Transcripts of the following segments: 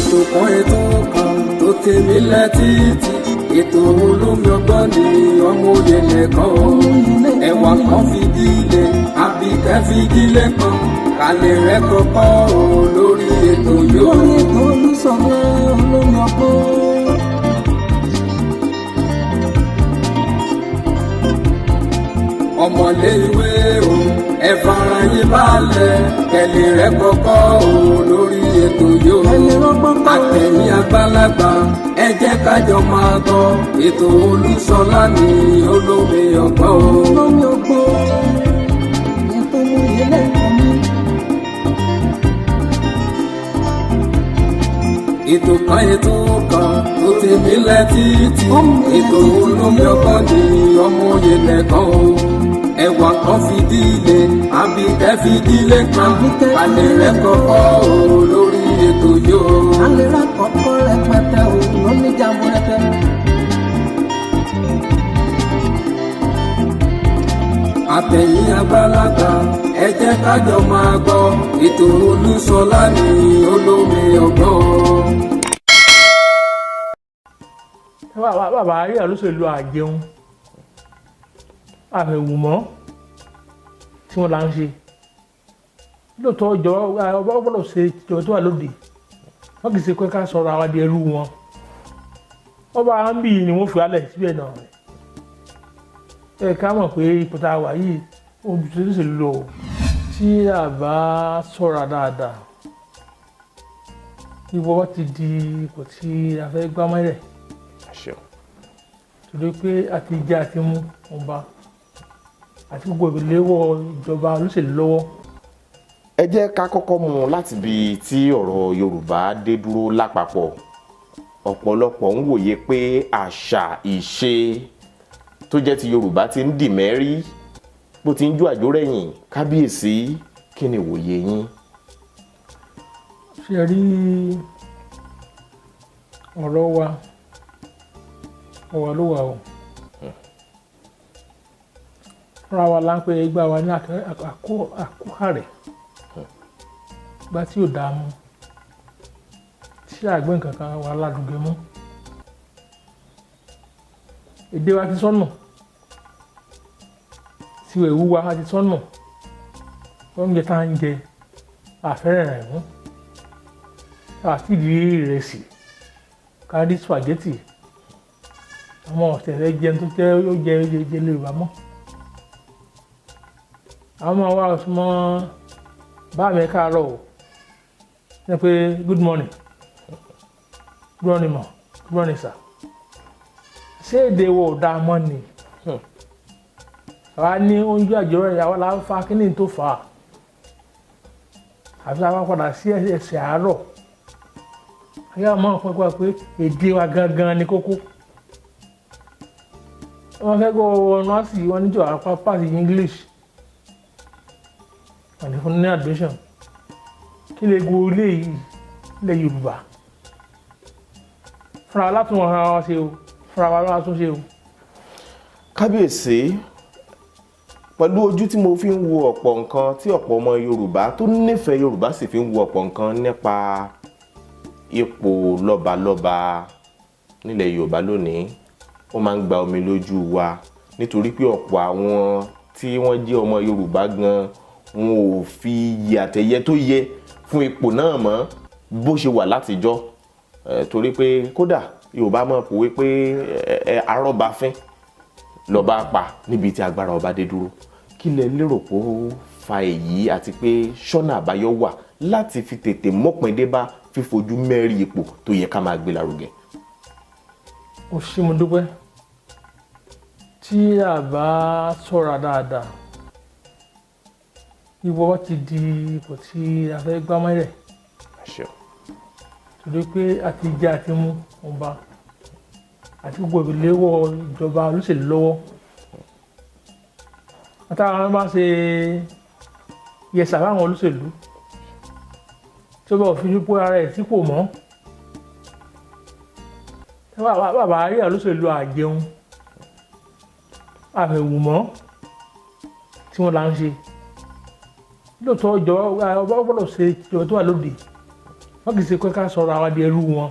Ètò kan, ètò kan tó tèmi lẹ́tìtì, ètò olómi ọgbọ́n ni ọmọ òye lẹ́kọ̀ọ́ ẹwà kan fìdílé àbíkẹ́ fìdílé kan kálẹ̀ rẹ̀ kọ́kọ́ o lórí ètò yóò. Lórí ètò Olúṣọlá olómi ọgbọ́n. Ọmọlé ìwé o, ẹ fara yín balẹ̀, kẹlẹ̀ rẹ̀ kọ́kọ́ o lórí ètò yóò. Ẹni rọ́gbọ́n kọ́. Àtẹ̀yìn àgbàlagbà, ẹ jẹ́ kájọ máa gbọ́ ètò Olúṣọlá ní olómi ọgbọ́n o. Olómi ọgbọ́n. Ètò oyè lẹ́kọ̀ọ́ mi. Ètò kan, ètò kan tó ti nílẹ̀ títí, ètò olómi ọgbọ́n ní ọmọ òye lẹ́kọ̀ọ́ o, ẹwà kan fìdílé àbíkẹ́ fìdílé kan alẹ́ rẹ̀ kọ́kọ́ o lórí ètò yóò. Alẹ́ rà kọ́kọ́ rẹpẹtẹ o lóníjàmbó rẹpẹ. Àtẹ̀yìn àgbàlagbà, ẹ jẹ́ kájọ máa gbọ́ ètò Olúṣọlá ní olómi ọgbọ́n. Bàbá rí olóṣèlú àjẹun àfẹ̀wùmọ́ tí wọ́n là ń ṣe lóòótọ́. Ìjọba ọba gbọ́dọ̀ ṣe ìjọba tó wà lóde, wọ́n kì í ṣe pé ká sọ̀rọ̀ àwọn di ẹrú wọn. Ọba ń bì ní wọ́n fi alẹ̀ síbẹ̀ náà. Ẹ ká mọ̀ pé ipò tá a wà yìí, olóṣèlú lò ó. Tí a bá ṣọ́ra dáadáa, ìwọ ti di ipò tí a fẹ́ gbá mọ́lẹ̀, torí pé a ti jẹ́ àti mú ọba àti gbogbo ìléwọ́ ìjọba olóṣèlú lọ́wọ́. Ẹ jẹ́ ká kọ́kọ́ mú un láti ibi tí ọ̀rọ̀ Yorùbá dé dúró lápapọ̀. Ọ̀pọ̀lọpọ̀ ń wòye pé àṣà ìṣe tó jẹ́ ti Yorùbá ti ń dì mẹ́rí, bó ti ń jó àjórẹ̀yìn. Kábíyèsí, kí ni ìwòye yín? Ṣe rí ọ̀rọ̀ wa, ọ̀wà ló wà o. Fúnra wa la ń pe ẹgbẹ́ wa ní àkóhàrẹ̀ gba tí ò dáa mú tí àgbẹ̀ nǹkan kan wà ládùúgbò mú. Èdè wa ti sọnù, tí ẹ̀wù wa ti sọnù, oúnjẹ tá à ń jẹ àfẹ́rẹ́ rẹ̀ mú àti ìdí ìrẹsì kárí spaghetti. Àwọn ọ̀tẹ̀rẹ̀ jẹun tó jẹ́ ó jẹ jẹ lè wà mọ́. Àwọn ọmọ wa mọ́ bá mi káàárọ̀ o, ní pé good morning, good morning ma, good morning sir. Ṣé èdè wo ò dáa mọ́ ni? Àwa ní oúnjẹ àjọyọ̀ rẹ̀, àwa là ń fa kíní tó fà á, àfi àwa padà sí ẹsẹ̀ àárọ̀ ayé àwọn ọmọ pẹ́ pé èdè wa gangan ni kókó. Wọ́n fẹ́ kó nọ́ọ̀sì wọn níjọ́ àpá pass English, wọ́n ní fún ní admission. Kí lè go ilé yìí ilẹ̀ Yorùbá fúnra wa látún wọn wa ṣe o, fúnra wa látún ṣe o. Kábíyèsí, pẹ̀lú ojú tí mo fi ń wo ọ̀pọ̀ nǹkan tí ọ̀pọ̀ ọmọ Yorùbá tó nífẹ̀ẹ́ Yorùbá sì fi ń wo ọ̀pọ̀ nǹkan nípa ipò lọ́balọ́ba nílẹ̀ Yorùbá lónìí, ó máa ń gba omi lójú wa, nítorí pé ọ̀pọ̀ àwọn tí wọ́n jẹ́ ọmọ Yorùbá gan wọn ò fi iyì àtẹ̀yẹ tó yẹ fún ipò náà mọ́ bó ṣe wà látijọ́. Torí pé kódà Yorùbá máa pòwe pé arọ́bafín lọ́ba pa níbi tí agbára ọba dé dúró. Kí lẹ lérò pé ó fa èyí, àti pé ṣọ́nà àbáyọ wà láti fi tètè mọ́pin dé bá fífojú mẹ́rí ipò tó yẹ ká máa gbé lárugẹ? Ó ṣé, mo dúpẹ́. Tí a bá ṣọ́ra dáadáa, ìwọ ti di ipò tí a fẹ́ gbá mọ́lẹ̀, torí pé a ti jẹ́ àti mú ọba àti gbogbo ìléwọ́ ìjọba olóṣèlú lọ́wọ́. Àtàwọn bá ṣe yẹsà fáwọn olóṣèlú tí ó bá òfin pé ara ẹ̀ tí kò mọ́. Bàbá rí olóṣèlú àjẹun àfẹ̀wùmọ́ tí wọ́n là ń ṣe lóòótọ́. Ìjọba ọba gbọ́dọ̀ ṣe ìjọba tó wà lóde. Wọ́n kì í ṣe pé ká sọ̀rọ̀ àwa di ẹrú wọn.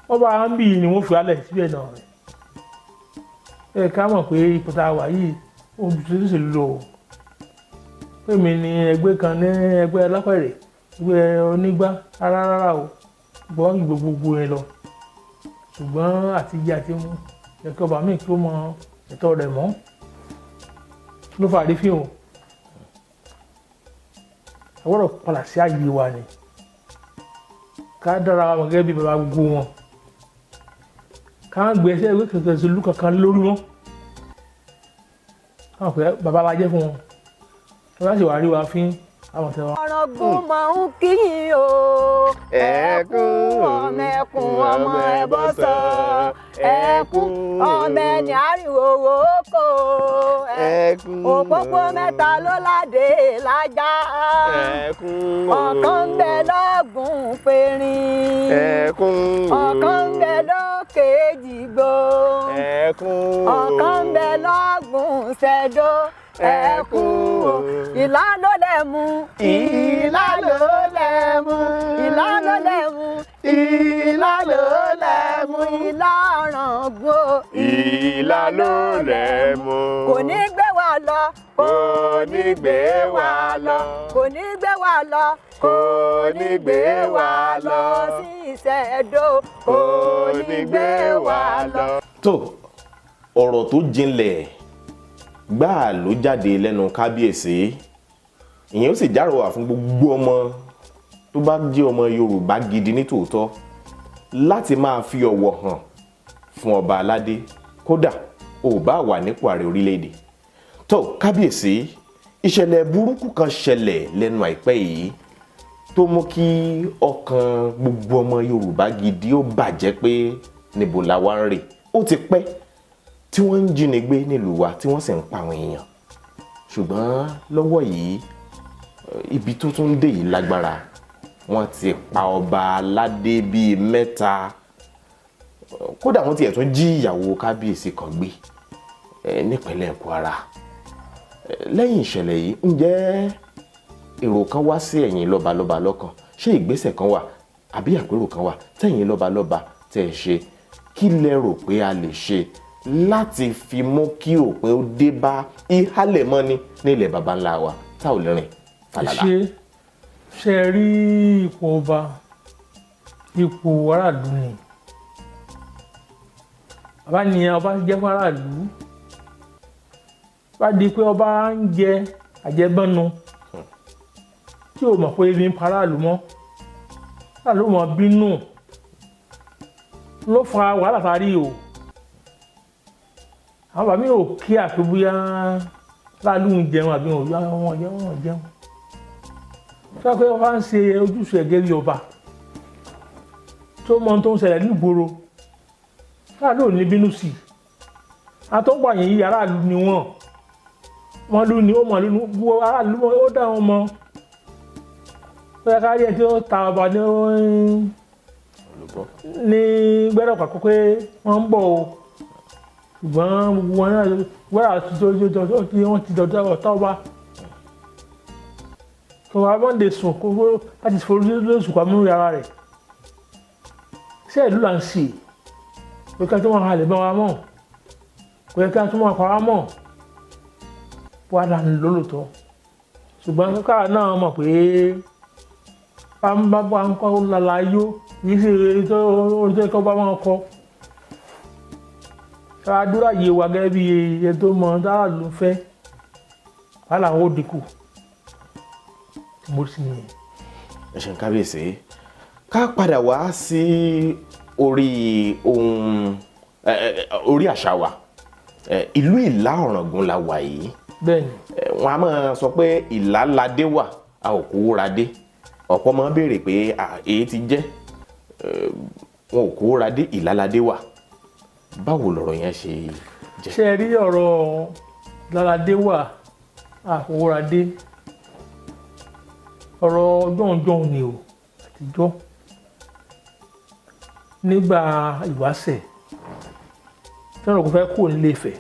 Wọ́n bá ń bì í ni wọ́n fi alẹ̀ síbẹ̀ náà rẹ̀. Ẹ ká mọ̀ pé ipò tá a wà yìí ó ń ṣe lò ó. Pé mi ni ẹgbẹ́ kan ní ẹgbẹ́ alápẹ̀rẹ̀, ẹgbẹ́ onígbá, rárá rárá o, gbọ́ gbogbo yẹn lọ. Ṣùgbọ́n àtijọ́ àti mú ẹ̀kọ́ ọba mi kí ó mọ ẹ̀tọ́ rẹ̀ mọ́ ló fa àrífín o. A gbọ́dọ̀ padà sí ààyè wa ni, ká dára wa gẹ́gẹ́ bí baba gbogbo wọn, ká má gbé ẹsẹ̀ ìwé kankan ìṣèlú kankan lórí wọn, ká mọ̀ pé baba la jẹ́ fún wọn, ẹ bá sì wá rí wa fín àwọn tẹ wa. Ọ̀ràngún máa ń kíyìn o, ẹkún ọmọ ẹkùn ọmọ ẹbọ sọ, ẹkún ọmọ ẹni àríwó oko, Ẹkún òpópó mẹ́ta ló ládé lájà, ẹkún ọ̀kan ń bẹ lọ́gùn Pérín, ẹkún ọ̀kan ń bẹ lókè Èjìgbò, ẹkún ọ̀kan ń bẹ lọ́gùn Ṣẹ̀dó, ẹkún o, ìlà ló lẹ̀ mú, ìlà ló lẹ̀ mú, ìlà ló lẹ̀ mú, ìlà ló lẹ̀ mú, ìlà Ọ̀ràngún o, ìlà ló lẹ̀ mú, kò ní gbé wa lọ, kò ní gbé wa lọ, kò ní gbé wa lọ, kò ní gbé wa lọ, sí Ìṣẹ̀dó, kò ní gbé wa lọ. Tó ọ̀rọ̀ tó jinlẹ̀ gbáà ló jáde lẹ́nu kábíyèsí, ìyẹn ó sì járọwà fún gbogbo ọmọ tó bá jẹ́ ọmọ Yorùbá gidi ní tòótọ́ láti máa fi ọ̀wọ̀ hàn fún ọba aládé, kódà ò bá wà nípò ààrẹ orílẹ̀-èdè. Tó kábíyèsí, ìṣẹ̀lẹ̀ burúkú kan ṣẹlẹ̀ lẹ́nu àìpẹ́ yìí tó mú kí ọkàn gbogbo ọmọ Yorùbá gidi ó bàjẹ́ pé níbo la wá ń rè. Ó ti pẹ́ tí wọ́n ń jínigbé nílùú wa tí wọ́n sì ń pa àwọn èèyàn, ṣùgbọ́n lọ́wọ́ yìí ibi tó tún dé yìí lágbára. Wọ́n ti pa ọba aládé bíi 3, kódà wọ́n tiẹ̀ tún jí ìyàwó kábíyèsí kan gbé nípínlẹ̀ Kwara. Lẹ́yìn ìṣẹ̀lẹ̀ yìí, ǹjẹ́ èrò kan wá sí ẹ̀yìn lọ́balọ́ba lọ́kàn? Ṣé ìgbésẹ̀ kan wà àbí àpérò kan wà tẹ̀yìn lọ́balọ́ba tẹ̀ ṣe? Kí lẹ rò pé a lè ṣe láti fi mú kí òpin ó dé bá ìhálẹ̀ mọ́ni nílẹ̀ baba ńlá wa tá ò lè rìn falala? Ṣe rí ipò ọba, ipò aráàlú ni bàbá ni ọba jẹ́ fún aráàlú. Bá di pé ọba ń jẹ àjẹbánu tí ò mọ̀ pé ebi ń pa aráàlú mọ́, aráàlú mọ̀ bínú ló fa wàhálà tá a rí o. Àwọn bàbá mi ò kí àpé bóyá aráàlú ń jẹun àbí wọn jẹun. Sọ pé ọba ń ṣe ojúṣe ẹ̀gẹ́ bí ọba tó mọ ohun tó ń ṣẹlẹ̀ nígboro, aráàlú ò ní bínú sí i. Àtọ́gbà yìí aráàlú ni wọ́n wọ́n lú ni ó mọ̀ lónú gbogbo aráàlú ó dá wọn mọ̀. Ó yẹ ká rí ẹni tí ó ta ọba ní gbẹ́rọ̀ pàkó pé wọ́n ń bọ̀ o, ṣùgbọ́n gbogbo wọn náà gbẹ́rọ̀ àti wọ́n ti dọ̀dọ̀ ọ̀tá ọba. Kò wá wọ́n lè sùn kó láti forí lóṣù pamọ́ ara rẹ̀. Ṣé ìlú là ń ṣe? Kò yẹ ká tó máa halẹ̀ mọ́ wa mọ́, kò yẹ ká tó máa pa wá mọ́, wà á dànù lólùtọ́. Ṣùgbọ́n káà náà mọ̀ pé bá ń kọ́ lálá yó, kì í ṣe orin tó kọ́ bá wọn kọ́. Àdúrà yìí wà gẹ́gẹ́ bí ẹni tó mọ dára ló ń fẹ́, wàhálà ó dínkù. Mo sì ní. Ẹ ṣeun kábíyèsí. Ká padà wá sí orí ohun orí àṣà wa. Ìlú Ìlá Ọ̀ràngún la wà yìí. Bẹ́ẹ̀ni. Wọ́n á máa sọ pé Ìlá ladé wà, a ò kówó radé. Ọ̀pọ̀ máa ń béèrè pé èyí ti jẹ́ wọn ò kówó radé, Ìlá ladé wà. Báwo lọ̀rọ̀ yẹn ṣe jẹ́? Ṣé ẹ rí ọ̀rọ̀ láládé wà, a kówó radé? Ọ̀rọ̀ jọ̀húnjọ̀hún ni o, àtijọ́. Nígbà ìwáṣẹ̀ tí wọ́n kò fẹ́ kúrò nílé Ifẹ̀,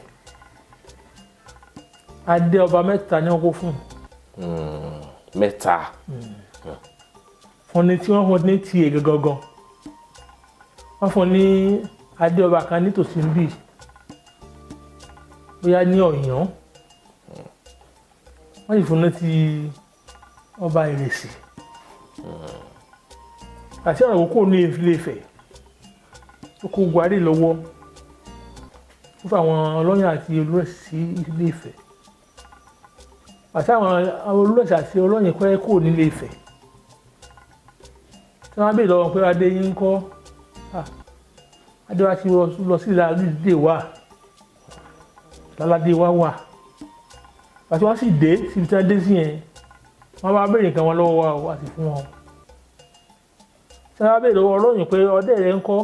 adé ọba 3 ni wọ́n kó fún. 3. Fún ní tí wọ́n fún ní tiẹ̀ gangan, wọ́n fún ní adé ọba kan nítòsí níbí, bóyá ní Ọ̀yọ́. Wọ́n sì fún ní ti ọba Ìrẹsì àti ọ̀rọ̀ kókó ní Ilé Ifẹ̀. Ó kó buhari lọ́wọ́, ó fún àwọn ọlọ́yàn àti olúrẹ̀sì sí Ilé Ifẹ̀, àti àwọn olúrẹ̀sì àti ọlọ́yàn kọ́ kó nílé Ifẹ̀. Tí wọ́n á béèrè lọ́wọ́ pé adé yín ń kọ́, adé wa ti lọ sí ìlàlídé wa, láládé wa wà. Àti wọ́n sì dé síbi tí wọ́n dé sí yẹn, wọ́n bá béèrè nǹkan wọn lọ́wọ́ wa o, a sì fún wọn. Tí wọ́n bá béèrè lọ́wọ́ ọlọ́yìn pé ọdẹ rẹ ń kọ́,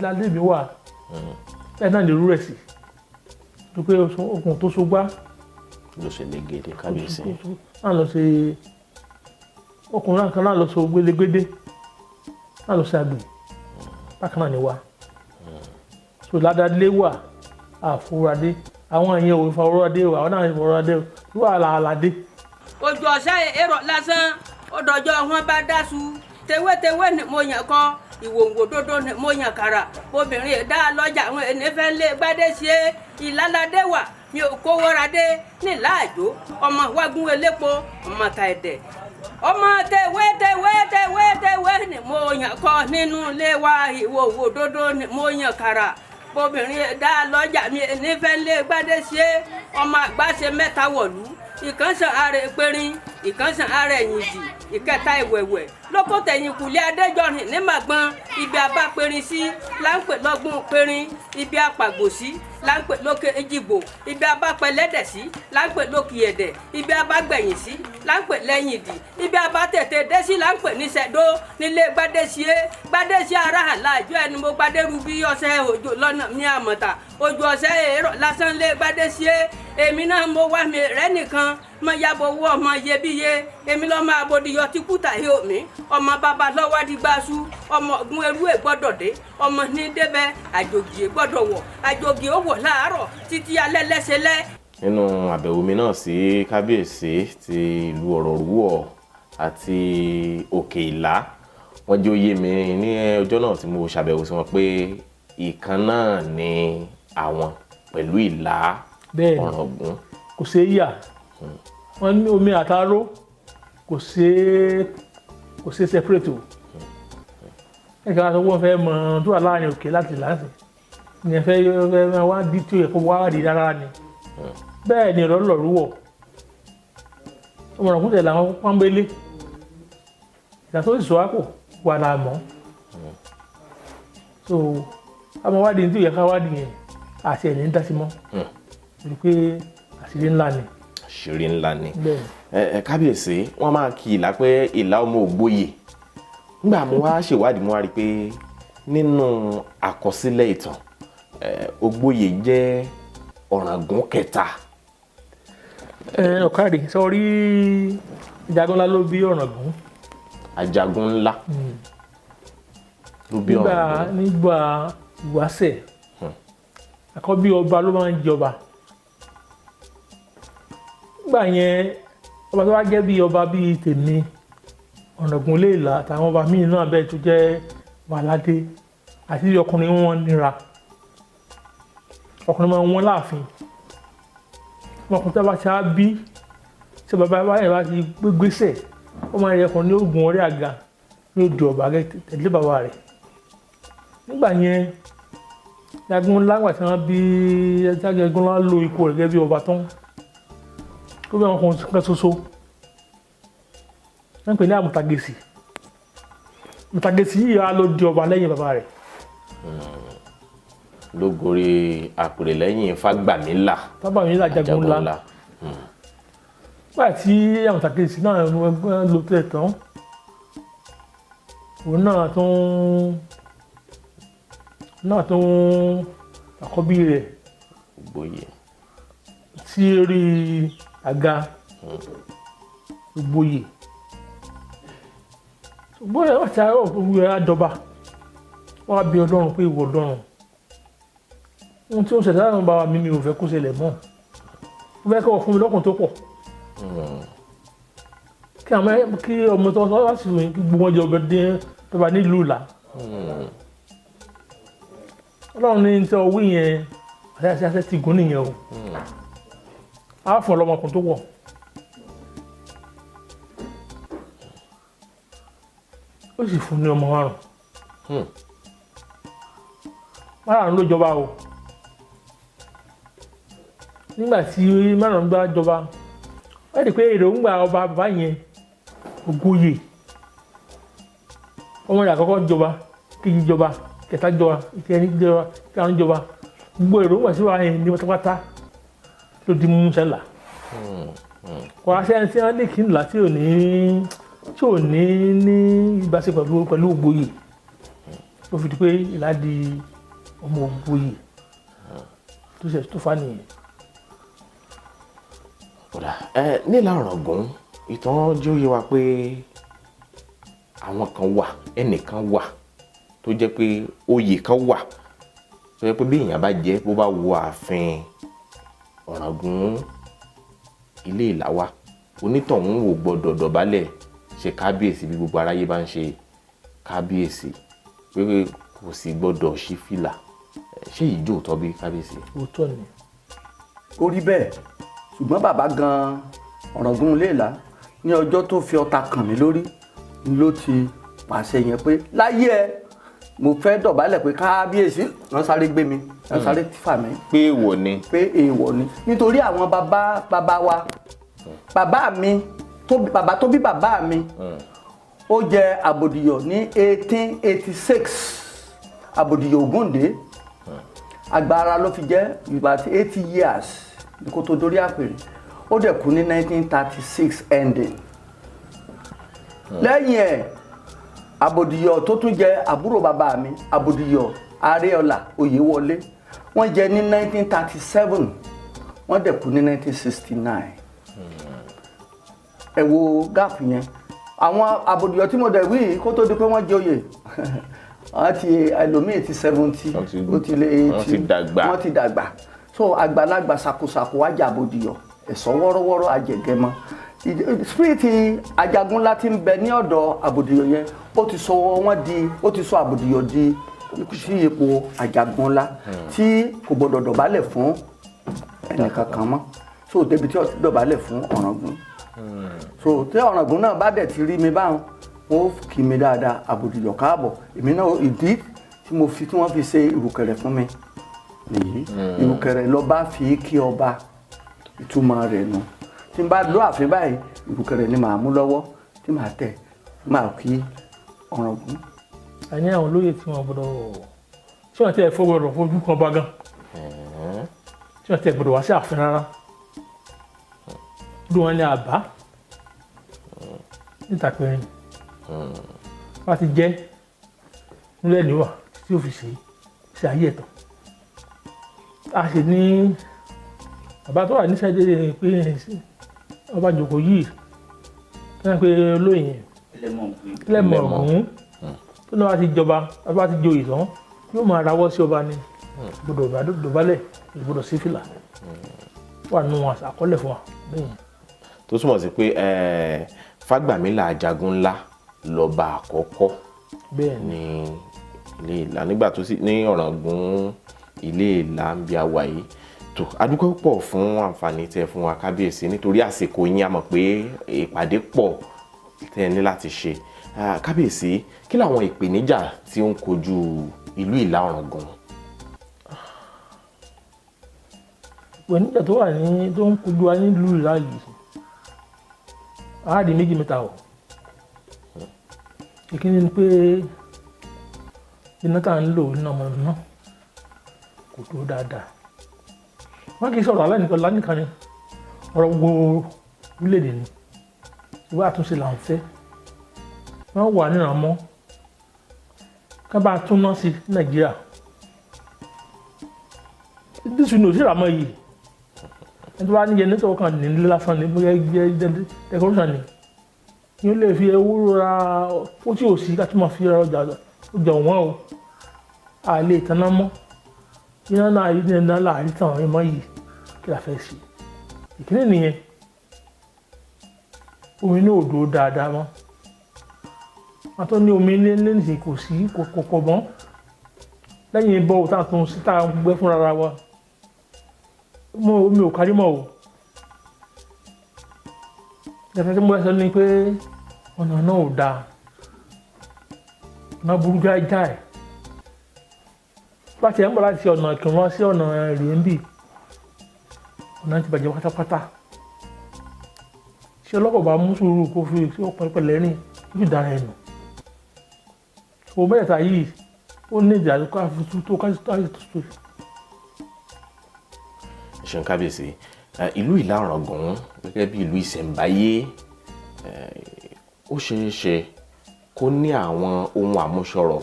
lálẹ́ mi wà. Bẹ́ẹ̀ náà lè rú rẹ̀ sí tó pé okùn tó so gbá ló ṣe légede kábíyèsí. Náà lọ ṣe okùn náà kan náà lọ so gbélégbédé náà lọ ṣe àgbè bákan náà ni wa. So ládàlé wà àfúradé, àwọn èèyàn ò fọwọ́radé o, àwọn náà fọwọ́radé o, wà làlàdé. Ojú ọ̀sẹ̀ èrò lásán ó dọjọ́ wọn bá dáṣu tewétewé ni mo yàn kọ́, ìwòǹwò dodo ni mo yàn kàrà. Obìnrin dá lọ́jà àwọn ẹni fẹ́ lé gbádé ṣe ìlàládé wà mi ò kówó ra dé ní láàjò ọmọ wágún elépo ọmọ ta ẹ̀dẹ̀ ọmọ tewé tewé tewé tewé ni mo yàn kọ́ nínú ilé wa, ìwòǹwò dodo ni mo yàn kàrà. Obìnrin dá lọ́jà mi ẹni fẹ́ lé gbádé ṣe ọmọ àgbàṣe mẹ́ta wọ̀lú, ìkànsán ara ìpẹrin, ìkànsán ara ẹ̀yìn dì, ìkẹta ìwẹ̀wẹ̀ lóko tẹ̀yìn kùlé adéjọrin ní màgbọ́n. Ibi abápẹrin sí là ń pè lọ́gbọ́n pẹrin, ibi apàgbò sí là ń pè lókè ejìgbò, ibi abápẹlẹ́dẹ̀ sí là ń pè lókè ẹ̀dẹ̀, ibi abágbẹ̀yìn sí là ń pè lẹ́yìn dì, ibi abátètè dé sí là ń pè ní sẹ́dó nílé gbadéṣe gbadéṣe ara àlàjọ ẹni mo gbadérú bí ọṣẹ òjò lọ́nà mi àmọ̀tà ojú ọṣẹ èrò lásán lé gbadéṣe. Èmi náà mo wá mi rẹ́ nìkan mo yàbọ̀ owó ọmọ iyebíye, èmi lọ́ máa bodiyọ tí kúta yóò mi, ọmọ bàbá lọ́wọ́ di gbàsú, ọmọ ọ̀gbun erú ẹ̀ gbọ́dọ̀ dé, ọmọ ní débẹ̀ àjòjì ẹ̀ gbọ́dọ̀ wọ̀, àjòjì ó wọ̀ láàárọ̀ títí alẹ́ lẹ́sẹ̀ lẹ́. Nínú àbẹ̀wò mi náà sí kábíyèsí ti ìlú Ọ̀rọ̀rúwọ̀ àti Òkè Ìlá, wọ́n jẹ́ ó yé mi ní ọjọ́ náà tí mo ṣàbẹ̀wò sí wọn pé ìkan náà ni àwọn pẹ̀lú Ìlá Ọ̀ràngún. Kò ṣeé yà, wọ́n ní omi àtàró kò ṣeé separate o. Ẹ̀ka sọ wọ́n fẹ́ mọ tó wà láàrin òkè láti láti ìyẹn fẹ́ fẹ́ wá di tí ó yẹ kó wá di rárá ni. Bẹ́ẹ̀ ni ọ̀rọ̀ lọ̀rúwọ̀ ọmọ Ọ̀ràngún tẹ̀lé àwọn pọ́nbélé ìgbà tó sì sọ àpò wà láàmọ́. So àmọ́ wádìí tí ó yẹ ká wádìí yẹn àti ẹ̀ ní ń dá sí mọ́ rí pé àṣírí ńlá ni. Àṣírí ńlá ni. Kábíyèsí, wọ́n máa kí Ìlá pé Ìlá ọmọ Ògbóyè. Nígbà mo wá ṣèwádìí mo wá rí i pé nínú àkọsílẹ̀ ìtàn Ògbóyè jẹ́ Ọ̀ràngún kẹta. Ọ̀kadì sọ rí Ajagunlá ló bí Ọ̀ràngún. Ajagunlá ló bí Ọ̀ràngún. Nígbà ìwáṣẹ̀ àkọ́bí ọba ló máa ń jọba. Nígbà yẹn ọba tó wá jẹ́ bí ọba bíi tèmi Ọ̀ràngún Léèlà àtàwọn ọba míì náà bẹ́ẹ̀ tó jẹ́ wàládé àti ọkùnrin wọn nira, ọkùnrin máa ń wọ́n láàfin. Ọkùnrin tó bá ti á bí tí bàbá yẹn bá ti gbégbésẹ̀ ó máa yẹ ọkùnrin ní ogun orí àga ní odò ọba tẹ̀lé bàbá rẹ̀. Nígbà yẹn Ajagunlá wà tí wọ́n bí Ajagunlá lo ipò rẹ̀ gẹ́gẹ́ bí ọba tán tó bí ọkùnrin kan ṣoṣo wọ́n pè ní Àmùtàgèsì. Àmùtàgèsì yìí á lọ di ọba lẹ́yìn bàbá rẹ̀. Ló gorí àpèrè lẹ́yìn Fágbàmílà. Fágbàmílà Ajagunlá. Nígbà tí Àmùtàgèsì náà lò tẹ̀ tán, òun náà tún àkọ́bí rẹ̀ Ògbóyè sí orí àga Ògbóyè. Ògbóyè wọ́n ti àárọ̀ Ògbóyè àjọba, wọ́n á bí Ọlọ́run pé ìwọ Ọlọ́run, ohun tí ó ṣẹlẹ̀ láàrin bàbá mi mi ò fẹ́ kó ṣẹlẹ̀ mọ́, mo fẹ́ kọ́ fún mi lọ́kùn tó pọ̀, Kí àwọn kí ọmọ tó wá sí kí gbogbo ọjọ́ ọbẹ̀ dín tó bá nílùú là. Ọlọ́run ní tí ọwọ́ yẹn àti àṣẹ ti gùn nìyẹn o. Á fún ọlọ́mọkùnrin tó wọ̀. Ó sì fún ní ọmọ márùn. Márùn ló jọba o. Nígbà tí márùn gbá jọba, wọ́n rí i pé èròǹgbà ọba bàbá yẹn Ògòyè. Ọmọ rẹ̀ àkọ́kọ́ jọba, kejì jọba, kẹta jọba, ìkẹrin jọba, ìkarùn jọba. Gbogbo èròǹgbà sí wa yẹn ní pátápátá ló di mú sẹ́là. Kò wá sẹ́ni tí wọ́n lè kí ńlá tí ò ní ní ìbáṣe pẹ̀lú Ògòyè. Ló fi di pé Ìlá di ọmọ Ògòyè tó ṣe tó fà nìyẹn. Kódà ẹ nílà Ọ̀ràngún, ìtàn jẹ́ ó yé wa pé àwọn kan wà, ẹnìkan wà tó jẹ́ pé oyè kan wà tó jẹ́ pé bí èèyàn bá jẹ́ bó bá wo ààfin Ọ̀ràngún ilé Ìlá wa, onítọ̀hún ò gbọ́dọ̀ dọ̀bálẹ̀ ṣe kábíyèsí bí gbogbo aráyé bá ń ṣe kábíyèsí, pé kò sì gbọ́dọ̀ ṣí fìlà. Ṣé yìí jò tọ́ bí kábíyèsí? Òótọ́ ni. Ó rí bẹ́ẹ̀, ṣùgbọ́n bàbá gan-an Ọ̀ràngún Ilé Ìlá ní ọjọ́ tó fi ọta kàn mí lórí ló ti pàṣẹ yẹn pé láyé ẹ mo fẹ́ dọ̀bálẹ̀ pé kábíyèsí, wọ́n sáré gbé mi, wọ́n sáré fà mí. Pé èèwọ̀ ni. Pé èèwọ̀ ni, nítorí àwọn bàbá bàbá wa, bàbá mi tó bàbá tó bí bàbá mi, ó jẹ àbòdìyọ̀ ní 1886, àbòdìyọ̀ Ògúndé. Agbára ló fi jẹ́ about 80 years ní kó tó dórí àpèrè. Ó dẹ̀ kú ní 1936 ending. Lẹ́yìn ẹ̀, àbòdìyọ̀ tó tún jẹ àbúrò bàbá mi, àbòdìyọ̀ Arẹ́ọlá Oyèwọlé, wọ́n jẹ ní 1937, wọ́n dẹ̀ kú ní 1969. Ẹ wo gáàpù yẹn. Àwọn àbòdìyọ̀ tí mo dẹ̀ wí kó tó di pé wọ́n jẹ oyè, wọ́n ti ẹlòmíì ti 70, ó ti lé 80, wọ́n ti dàgbà. So àgbàlagbà ṣàkóṣàkó wájà àbòdìyọ̀, ẹ̀sọ́ wọ́rọ́wọ́rọ́ àjẹgẹmọ. Spirit Ajagunlá tí ń bẹ ní ọ̀dọ̀ àbòdìyọ̀ yẹn, ó ti sọ wọ́n di, ó ti sọ àbòdìyọ̀ di sí ipò Ajagunlá tí kò gbọdọ̀ dọ̀bálẹ̀ fún ẹnìkankan mọ́. So débi tí ó dọ̀bálẹ̀ fún Ọ̀ràngún. So tí Ọ̀ràngún náà bá dẹ̀ ti rí mi báwọn, wọ́n ó kí mi dáadáa, àbòdìyọ̀ káàbọ̀. Èmi náà ìdí tí mo fi tí wọ́n fi ṣe ìrùkẹ̀rẹ̀ fún mi nìyí. Ìrùkẹ̀rẹ̀ lọ́ba fi kí ọba, ìtumọ̀ rẹ̀ nù. Tí n bá lọ ààfin báyìí, ìrùkẹ̀rẹ̀ ni màá mú lọ́wọ́ tí màá tẹ̀ màá kí Ọ̀ràngún. A ní àwọn olóyè tí wọ́n gbọ́dọ̀ tí wọ́n tẹ̀ fọ́ gbọ́dọ̀ fojú kan bá gan, tí wọ́n tẹ̀ gbọ́dọ̀ wá sí ààfin rárá. Bí wọ́n ní àbá níta pẹ̀rin, wọ́n ti jẹ́ nílẹ̀ níwà tí ó fi ṣe ayé ẹ̀tọ́. A sì ní bàbá tó wà ní sẹ́dẹ̀ pé ọba jòkó yìí kí wọ́n pe olóyè yẹn Ẹlẹ́mọ̀ọ́gùn tó náà ti jọba, ọba ti joyè tán, yóò máa rawọ́ sí ọba ni, gbọ́dọ̀ dọ̀bálẹ̀, gbọ́dọ̀ sí fìlà. Wà nù àkọọ́lẹ̀ fún wa bẹ́ẹ̀. Tó túmọ̀ sí pé Fágbàmílà Ajagunlá lọ́ba àkọ́kọ́ ní Ilé Ìlá nígbà tó sì ní Ọ̀ràngún Ilé Ìlá ń bí àwa yìí. Tó adúpẹ́ púpọ̀ fún àǹfààní tẹ́ fún wa kábíyèsí, nítorí àsìkò yín a mọ̀ pé ìpàdé pọ̀ tẹ́ ní láti ṣe. Kábíyèsí, kí làwọn ìpèníjà tí ó ń kojú ìlú Ìlá Ọ̀ràngún? Ìpèníjà tó wà ní tó ń kojú wa nílùú Ìlá yìí, àádìí méjì mẹ́ta o. Ìkíní ni pé iná tá à ń lò iná ọmọ náà kò tó dáadáa. Wọ́n kì í sọ̀rọ̀ aláìníkan lánìkan ni, ọ̀rọ̀ gbogbo orílẹ̀-èdè ni. Ìwé àtúnṣe là ń fẹ́. Wọ́n wà níranmọ́ ká bá tún ná sí Nàìjíríà. Dísù ní òsì ràmọ́ yìí. Ẹni tó bá ní jẹnẹrétọ̀ kan nílé lásán ni, bóyá jẹ́ decoration ni. Yóò lè fi owó ra ó tí ò sí ká tún máa fi ra ọjà wọ́n o. A lè tanná mọ́. Iná náà iná láàrin tàn ẹ̀ mọ́ yìí kí la fẹ́ ṣe. Ìkíní nìyẹn. Omi náà ò dúró dáadáa mọ́. Wọ́n tó ní omi ní kò sí kò mọ́. Lẹ́yìn bọ́ọ̀ tá a tún sí tá a gbẹ́ fúnra wa, omi ò kárí mọ́ o. Ìgbà tí mo sọ ni pé ọ̀nà náà ò dáa, ọ̀nà burú jáì. Bá ti ẹ̀ ń bọ̀ láti ọ̀nà Ìkìrun sí ọ̀nà Ìrèǹbì, ọ̀nà ti bàjẹ́ pátápátá. Ṣé ọlọ́kọ̀ bá mú sùúrù kó fi pẹ̀lẹ́ rìn kó fi dára ẹnu? Òun mẹ́ta yìí ó ní ìjà tó ká fi tó ká tó tó. Ṣeun kábíyèsí. Ìlú Ìlá Ọ̀ràngún gẹ́gẹ́ bí ìlú ìṣẹ̀ǹbáyé, ó ṣeé ṣe kó ní àwọn ohun àmúṣọrọ̀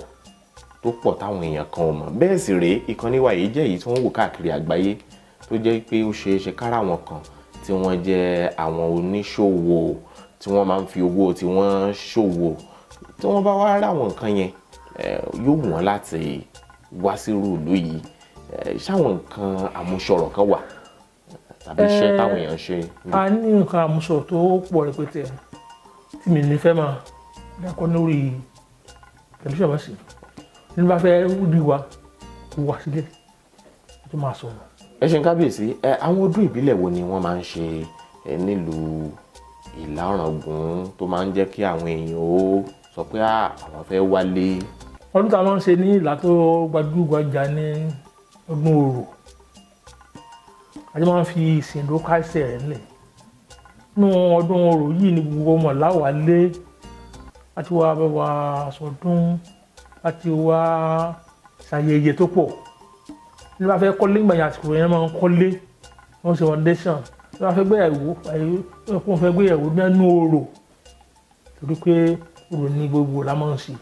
tó pọ̀ táwọn èèyàn kan ò mọ̀. Bẹ́ẹ̀ sì rèé, ìkànnì wa yìí jẹ́ èyí tí wọ́n wò káàkiri àgbáyé, tó jẹ́ pé ó ṣeé ṣe kára àwọn kan tí wọ́n jẹ́ àwọn oníṣòwò tí wọ́n máa ń fi owó tí wọ́n ṣòwò, tí wọ́n bá wá rà àwọn nǹkan yẹn, yóò wù wọ́n láti wá sírú ìlú yìí. Ṣáwọn nǹkan àmúṣọrọ̀ kan wà tàbí iṣẹ́ táwọn èèyàn ń ṣe? A ní nǹkan àmúṣọrọ̀ tó pọ̀ rẹpẹtẹ tí mi ní fẹ́ máa dákọ́ lórí tẹlifíṣàn bá sì ní bá fẹ́ rí wa kó wá sílé tó máa sọ̀rọ̀. Ẹ ṣeun kábíyèsí. Àwọn ọdún ìbílẹ̀ wo ni wọ́n máa ń ṣe nílùú Ìlá Ọ̀ràngún tó máa ń jẹ́ kí àwọn èèyàn ó sọ pé àwọn fẹ́ wálé? Ọdún tá a máa ń ṣe ní Ìlá tó gbajúgbajà ní ọdún Orò. A ti máa ń fi ìsìndó kásẹ̀ rẹ̀ nílẹ̀. Nínú ọdún Orò yìí ni gbogbo ọmọ láwàlé láti wá bá wa sọdún, láti wá ṣayẹyẹ tó pọ̀. Ní bá fẹ́ kọ́lé nígbà yẹn, àsìkò yẹn máa ń kọ́lé, wọ́n ṣe foundation. Ní bá fẹ́ gbéyàwó, wọ́n fẹ́ gbéyàwó nínú Orò, torí pé Orò ní gbogbo la máa ń ṣe.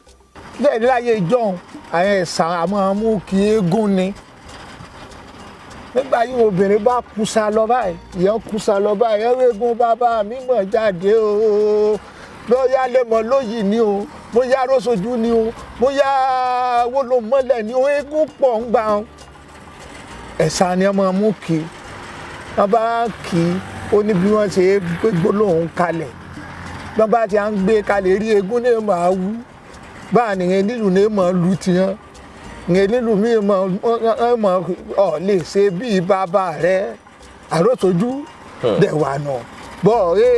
Bẹ́ẹ̀ ni láyé ìjọ́un, àwọn ẹ̀sà àmọ́ mú kí eégún ni. Nígbà yìí obìnrin bá kúsa lọ báyìí, ìyẹn kúsa lọ báyìí, ẹ̀rọ eégún bàbá mi mọ̀ jáde o. Bóyá lè mọ̀ lóyìí ni o, bóyá róṣojú ni o, bóyá owó ló mọ́lẹ̀ ni o, eégún pọ̀ ń gbà wọn. Ẹ̀sà ni wọ́n mú kí wọ́n bá kí ó ní bí wọ́n ṣe gbé gbólóhùn kalẹ̀. Bí wọ́n bá ti à ń gbé kalẹ̀ rí eégún ní máa wú, báà nìyẹn nílùú ní máa lu tiwọn, ìyẹn nílùú mi máa ọ̀ lè ṣe bíi bàbá rẹ̀ àróṣojú dẹ̀ wà nà bọ́ọ̀ ẹ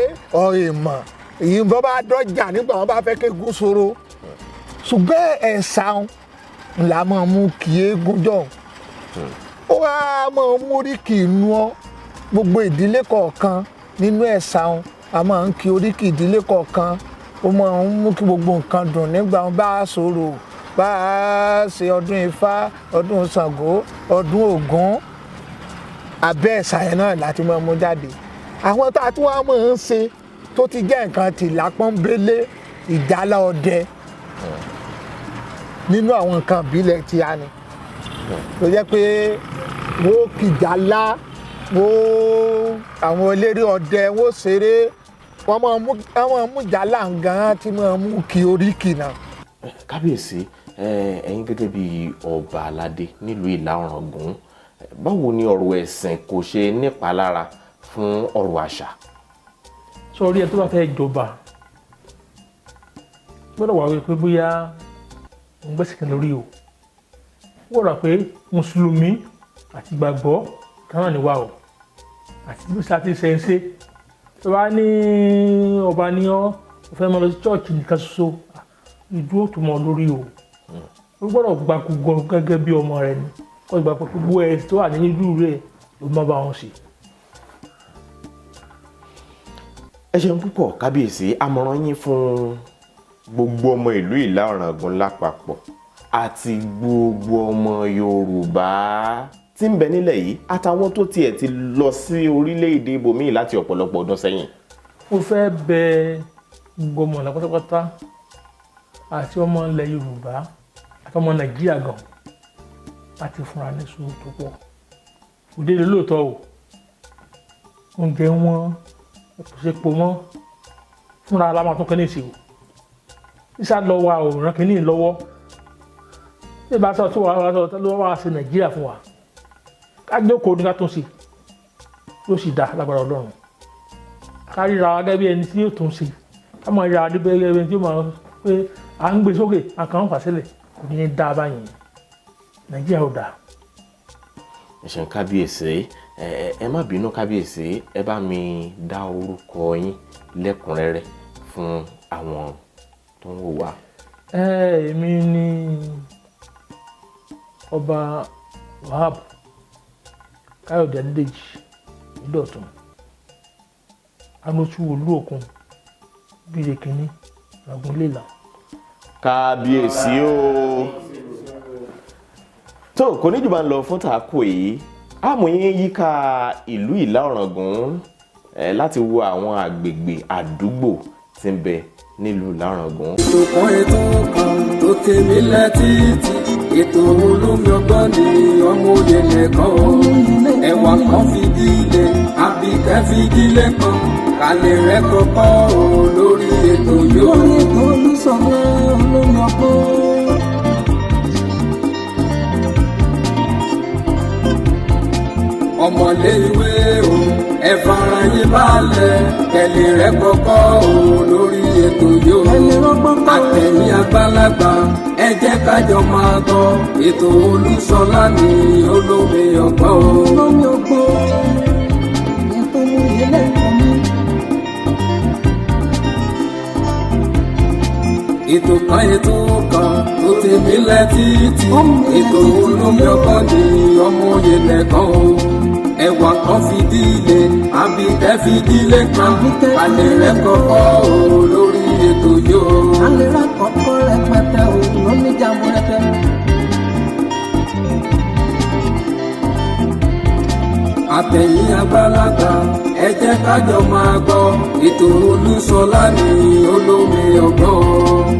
ọ̀rẹ́ mọ̀ èyí bọ́ bá dọ́jà nígbà wọn bá fẹ́ kéegun sọ̀rọ̀. Ṣùgbọ́n ẹ̀sà là máa mú kí eégún jọ, ó wá máa mú oríkì inú ọ gbogbo ìdílé kọ̀ọ̀kan nínú ẹ̀sà a máa ń kí oríkì ìdílé kọ̀ọ̀kan. Ó máa ń mú kí gbogbo nǹkan dùn nígbà wọn bá sọ̀rọ̀, bá ṣe ọdún Ifá, ọdún Ṣàngó, ọdún Ògún, abẹ́ ẹ̀sà yẹn náà láti máa mú jáde. Àwọn tá a tún wá máa ń ṣe tó ti jẹ́ nǹkan tìlà pọ́nbélé, ìjálá ọdẹ nínú àwọn nǹkan ìbílẹ̀ tí a ní, tó jẹ́ pé wọ́n kìjálá, wọ́n àwọn eléré ọdẹ wọ́n ṣeré, wọ́n máa mú jálá gan tí máa mú kí oríkì náà. Kábíyèsí, ẹ̀yin gẹ́gẹ́ bí ọba aládé nílùú Ìlá Ọ̀ràngún, báwo ni ọ̀rọ̀ ẹ̀sìn kò ṣe nípalára fún ọ̀rọ̀ àṣà? Sọrí ẹ tó bá fẹ́ jọba gbọ́dọ̀ wà wípé bóyá òun gbẹ́sẹ̀ kan lórí o, wọ́n rà pé mùsùlùmí àti ìgbàgbọ́ kan náà ni wà o, àti bí sáà ti ṣe ń ṣe. Tó bá ní ọba ní ọ́, ó fẹ́ máa lọ sí chọ́ọ̀chì nìkan ṣoṣo, ìdúró tó mọ lórí o. Ó gbọ́dọ̀ gba gbogbo gẹ́gẹ́ bí ọmọ rẹ ni, kó gba gbogbo ẹ̀ tó wà ní ìlú rẹ̀ ló má bá wọn ṣe. Ẹ ṣeun púpọ̀ kábíyèsí. Àmọ̀ràn yín fún gbogbo ọmọ ìlú Ìlá Ọ̀ràngún lápapọ̀ àti gbogbo ọmọ Yorùbá tí ń bẹ nílẹ̀ yìí àtàwọn tó tiẹ̀ ti lọ sí orílẹ̀-èdè ibòmíì láti ọ̀pọ̀lọpọ̀ ọdún sẹ́yìn. Mo fẹ́ bẹ gbogbo ọmọ ìlà pátápátá àti ọmọ ilẹ̀ Yorùbá àti ọmọ Nàìjíríà gan láti fúnra ní sùúrù tó pọ̀. Òde lè lóòótọ́ o, oúnjẹ wọn kò ṣe po mọ́, fúnra la máa tún kẹ́ ní ìṣirò. Ìṣá lọ wa ò ràn kínní lọ́wọ́. Bí ìbá sọ tó wà ló wá sí Nàìjíríà fún wa, ká jókòó ní ká tún sí, yóò sì dá lágbára Ọlọ́run. Ká ríra wa gẹ́gẹ́ bí ẹni tí yóò tún ṣe, ká máa ríra wa gẹ́gẹ́ bí ẹni tí yóò máa pé à ń gbé sókè, à kàn ń fà sílẹ̀, kò ní í dá báyìí. Nàìjíríà ò dáa. Ẹ ṣeun kábíyèsí. Ẹ má bínú kábíyèsí, ẹ bá mi dá orúkọ yín lẹ́kùnrẹ́rẹ́ fún àwọn tó ń wò wá. Èmi ni Ọba Wahab Káyọ̀dé Adédèjì Ìdọ̀tun, Anotu Olúòkun bíi kínní Ràgúnlélà. Kábíyèsí o. Tó kò ní jù bá ń lọ fún tàákò yìí, àmọ́ yín yíká ìlú Ìlá Ọ̀ràngún láti wo àwọn àgbègbè àdúgbò tí ń bẹ nílùú Ìlá Ọ̀ràngún. Ètò kan, ètò kan tó tèmi lẹ́tìtì, ètò olómi ọgbọ́n ni ọmọ òye lẹ́kọ̀ọ́ ẹ̀wà kan fìdílé àbíkẹ́ fìdílé kan kálẹ̀ rẹ̀ kọ́kọ́ o lórí ètò yóò. Lórí ètò Olúṣọlá olómi ọgbọ́n. Ọmọlé ìwé o, ẹ fara yín balẹ̀ kẹlẹ̀ rẹ̀ kọ́kọ́ o lórí ètò yóò. Kẹ́lẹ́ rọ́gbọ́n kọ́. Àtẹ̀yìn àgbàlagbà, ẹ jẹ́ kájọ máa gbọ́ ètò Olúṣọlá ní olómi ọgbọ́n o. Olómi ọgbọ́n. Ètò mú ilé ẹ̀kọ́ mi. Ètò kan, ètò kan tó ti mílẹ̀ títì, ètò olómi ọgbọ́n ní ọmọ òye lẹ́kọ̀ọ́ o, ẹwà kan fìdílé àbíkẹ́ fìdílé kan alẹ́ rẹ̀ kọ́kọ́ o lórí ètò yóò. Alẹ́ rà kọ́kọ́ rẹpẹtẹ o lóní jàmbúrẹ́tẹ́. Àtẹ̀yìn àgbàlagbà, ẹ jẹ́ kájọ máa gbọ́ ètò Olúṣọlá ní olómi ọgbọ́n.